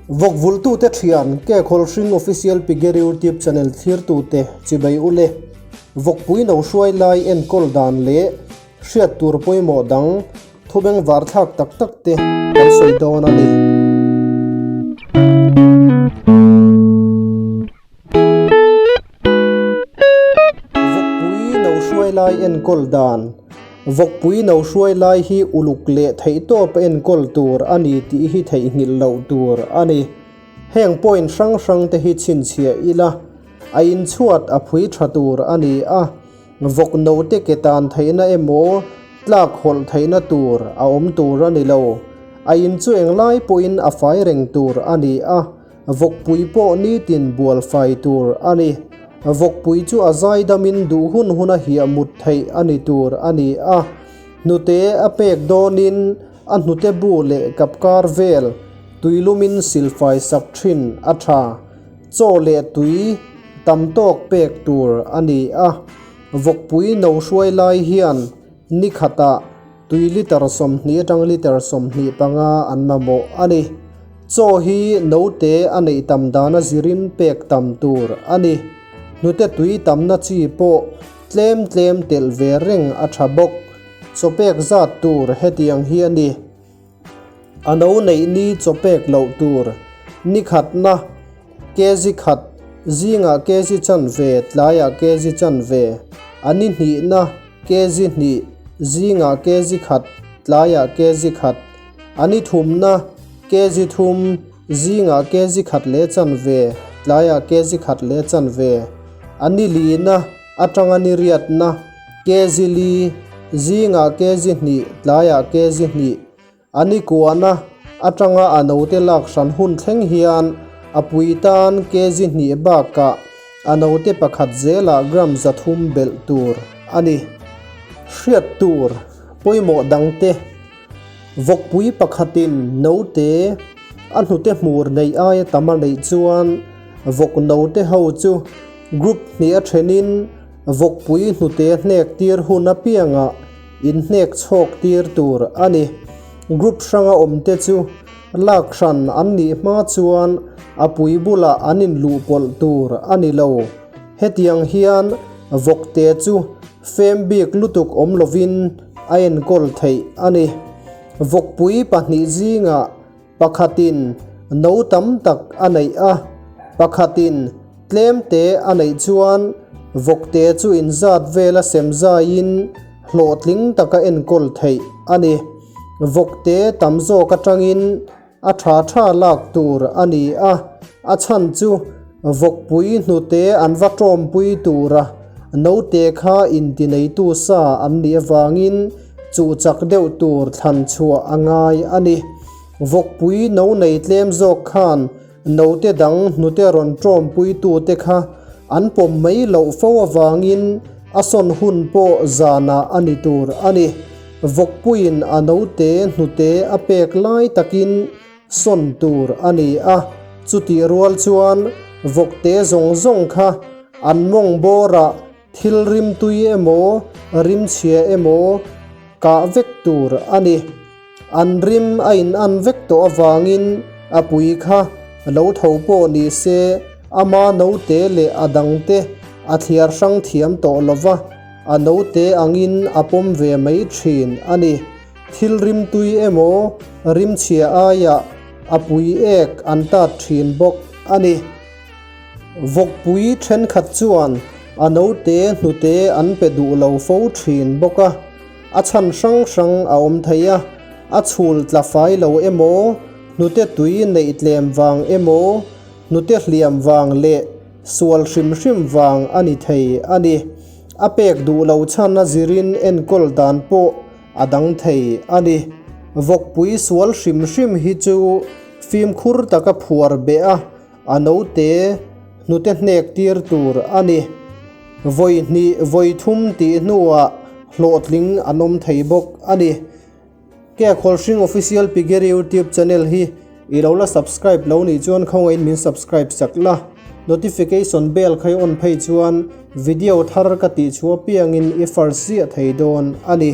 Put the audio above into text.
Vawkvultute thian Kekhawlhring Official Piggery YouTube Channel thlirtute chibai ule Vawkpui no hruai lai enkawl dan leh hriat tur pawimawh dang thubeng varthlak tak tak te kan sawi dawn a ni. Vawkpui no hruai lai enkawl dan. Vawkpui no hruai lai hi uluk leh theihtawp a enkawl tur a ni tih hi theihnghilh loh tur a ni. Heng point hrang hrang te hi chhinchhiah ila, a inchhuat a phui tha tur a ni a, vawk note ke tan theihna emaw tlak hawlh theihna tur a awm tur a ni lo. A in chu englai pawhin a fai reng tur a ni a. Vawkpui pawh nitin bual fai tur a ni. Vawkpui chu a zaidamin duh hun huna hiah mut theih a ni tur a ni a. Hnute a pek dawnin a hnute bu leh kapkar vel tuilumin silfai sak thin a tha. Chaw leh tui tam tawk pek tur a ni a. Vawkpui no hruai lai hian ni khatah Tui litre 20 atang litre 25 an mamawh a ni. Chaw hi note a neih tam dana zirin pek tam tur a ni. Hnute tui tamna chi pawh tlem tlem telh ve reng a tha bawk. Chaw pek zat tur hetiang hi a ni. A no neih ni chaw pek loh tur ni khatna kg khat, zingah kg chanve, tlaiah kg chanve, a ni hnihna, kg hnih, zingah kg khat, tlaiah kg khat, a ni thumna, kg thum, zingah kg khat leh chanve, tlaiah kg khat leh chanve, a ni lina atanga ni riatna, kg li, zingah kg hnih, tlaiah kg hnih, a ni kuahna atanga a note lak hran hun thleng hian a pui tan kg hnih bakah a note pakhat zelah gram 300 belh tur a ni. Hriat tur pawimawh dangte Vawkpui pakhatin note a hnute hmur neih aia tam a neih chuan vawk note ho chu group hnih a thenin vawkpui hnute hnek tir hun apiangah Inhnek chhawk tir tur a ni. Group hranga awmte chu lak hran an nih hma chuan a pui bulah an inluh pawlh tur a ni lo. Hetiang hian vawkte chu fem bik lutuk awm lovin a enkawl theih a ni. Vawkpui pahnih zingah pakhatin no tam tak a neih a, pakhatin tlemte a neih chuan vawkte chu inzat vela sem zaiin hlawhtling taka enkawl theih a ni. Vawkte tam zawk atangin a tha tha lak tur a ni a, a chhan chu vawkpui hnute an va tawmpui tura note kha intineitu sa an nih avangin Chu chak deuh tur thlan chhuah a ngai a ni. Vawkpui no nei tlem zawk khan note dang hnute rawn tawmpuitute kha an pawm mai loh fo avangin a sawn hun pawh zanah a ni tur a ni. Vawkpuiin a note hnute a pek lai takin sawn tur a ni a, chutih rual chuan vawkte zawng zawng kha an mawng bawrah Thil rimtui emaw, rimchhia emaw kah vek tur a ni. An rim a in an vek tawh avangin a pui kha lo tho pawh ni se ama note leh a dangte a thliar hrang thiam tawh lo va, a note angin a pawm ve mai thin a ni. Thil rimtui emaw, rimchhia aiah a pui ek an tat thin bawk a ni. Vawkpui thenkhat chuan a note hnute an pe duh lo fo thin bawk a, a chhan hrang hrang a awm thei a, a chhul tla fai lo emaw, hnute tui neih tlem vang emaw, hnute hliam vang leh sual hrim hrim vang a ni thei a ni. A pek duh lo chhan a zirin enkawl dan pawh a dang thei a ni. Vawkpui sual hrim hrim hi chu fimkhur taka phuar beh a, A note hnute hnek tir tur a ni. Vawi hnih vawi thum tih hnuah hlawhtling an awm thei bawk a ni. Ke Khawlhring Official Piggery YouTube channel hi i lo la subscribe lo nih chuan khawngaihin min subscribe sak la. Notification bell kha i on phei chuan video thar ka tih chhuah piangin i first ziah thei dawn a ni.